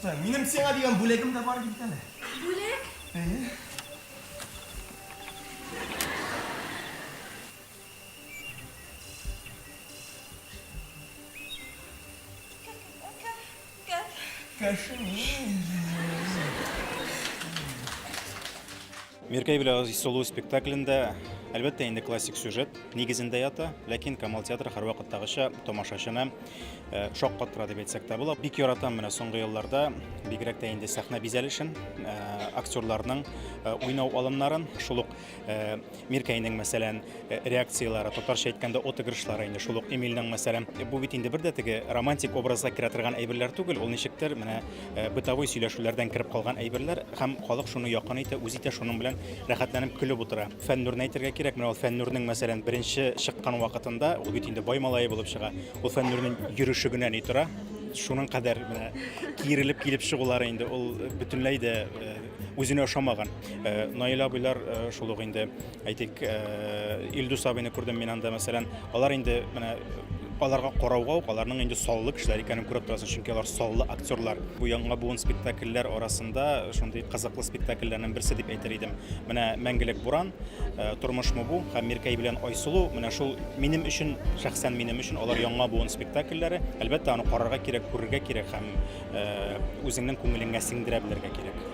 Тукта, минем сиңа дигән бүләгем дә бар бит әле. Бүләк? Әйе. Миркәй белән Айсылу спектаклендә, әлбәттә, инде классик сюжет нигезендә ята, ләкин Камал театры һәрвакыттагыча тамашачыны э, шаккаттыра дип әйтсәк тә була. Бик яратам менә соңгы елларда, бигрәк тә инде сәхнә бизәлешен, э, актерларның э, уйнау алымнарын, шул ук Миркәйнең, мәсәлән, реакцияләре, татарча әйткәндә, отыгрышлары инде шул ук Эмильнең, мәсәлән, бу бит инде бер дә теге романтик образга керә торган әйберләр түгел, ул ничектер менә бытовой сөйләшүләрдән кереп калган әйберләр һәм халык шуны якын итә, үз итә, шуның белән рәхәтләнеп көлеп утыра. Фәннурны әйтергә кирәк, менә ул Фәннурның, мәсәлән, беренче чыккан вакытында, ул бит инде бай малае булып чыга, ул Фәннурның йөреше генә ни тора, шуның кадәр менә киерелеп килеп чыгулары инде ул бөтенләй дә үзенә ошамаган. Наил абыйлар шул ук инде, әйтик, Илдус абыйны күрдем мин анда, мәсәлән, алар инде менә аларга карауга ук аларның инде саллы кешеләр икәнен күреп торасың, чөнки алар саллы актерлар. Бу яңа буын спектакльләр арасында шундый кызыклы спектакльләрнең берсе дип әйтер идем. Менә Мәңгелек буран, Тормышмы бу һәм Миркәй белән Айсылу, менә шул минем өчен, шәхсән минем өчен алар яңа буын спектакльләре. Әлбәттә, аны карарга кирәк, күрергә кирәк һәм үзеңнең күңелеңә сеңдерә белергә кирәк.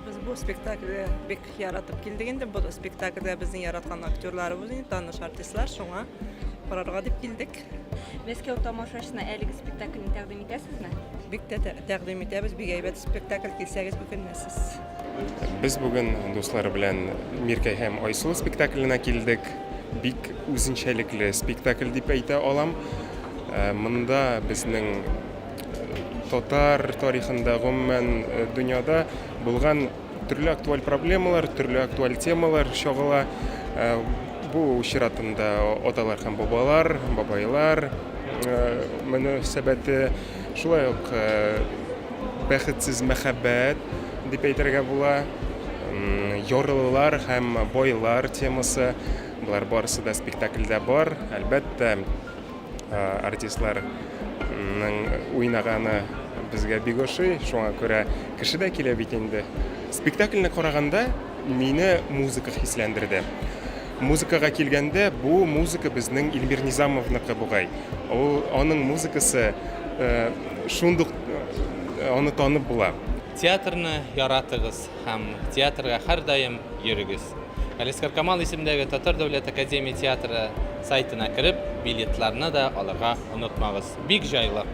Без бу спектакльгә бик яратып килдек инде. Бу спектакльдә безнең яраткан актерларыбыз инде, таныш артистлар, шуңа карарга дип килдек. Мәскәү тамашачысына әлеге спектакльне тәкъдим итәсезме? Бик тә тәкъдим итәбез, бик әйбәт спектакль, килсәгез үкенмәссез. Без бүген дуслар белән Миркәй һәм Айсылу спектакленә килдек. Бик үзенчәлекле спектакль дип әйтә алам. Монда безнең татар тарихында, гомумән, дөньяда булган төрле актуаль проблемалар, төрле актуаль темалар чагыла. Бу чиратында аталар һәм бабалар, бабайлар мөнәсәбәте, шулай ук бәхетсез мәхәббәт дип әйтергә була, ярлылар һәм байлар темасы, болар барысы да спектакльдә бар. Әлбәттә, Артистларның уйнаганы безгә бик ошый, шуңа күрә кеше дә килә бит инде. Спектакльне караганда мине музыка хисләндерде. Музыкага килгәндә, бу музыка безнең Илмир Низамовныкы бугай. Ул аның музыкасы шундук аны танып була. Театрны яратыгыз һәм театрга һәрдаим йөрегез. Галиәсгар Камал исемендәге Татар дәүләт академия театры сайтына кереп, билетларны да алырга онытмагыз. Бик җайлы!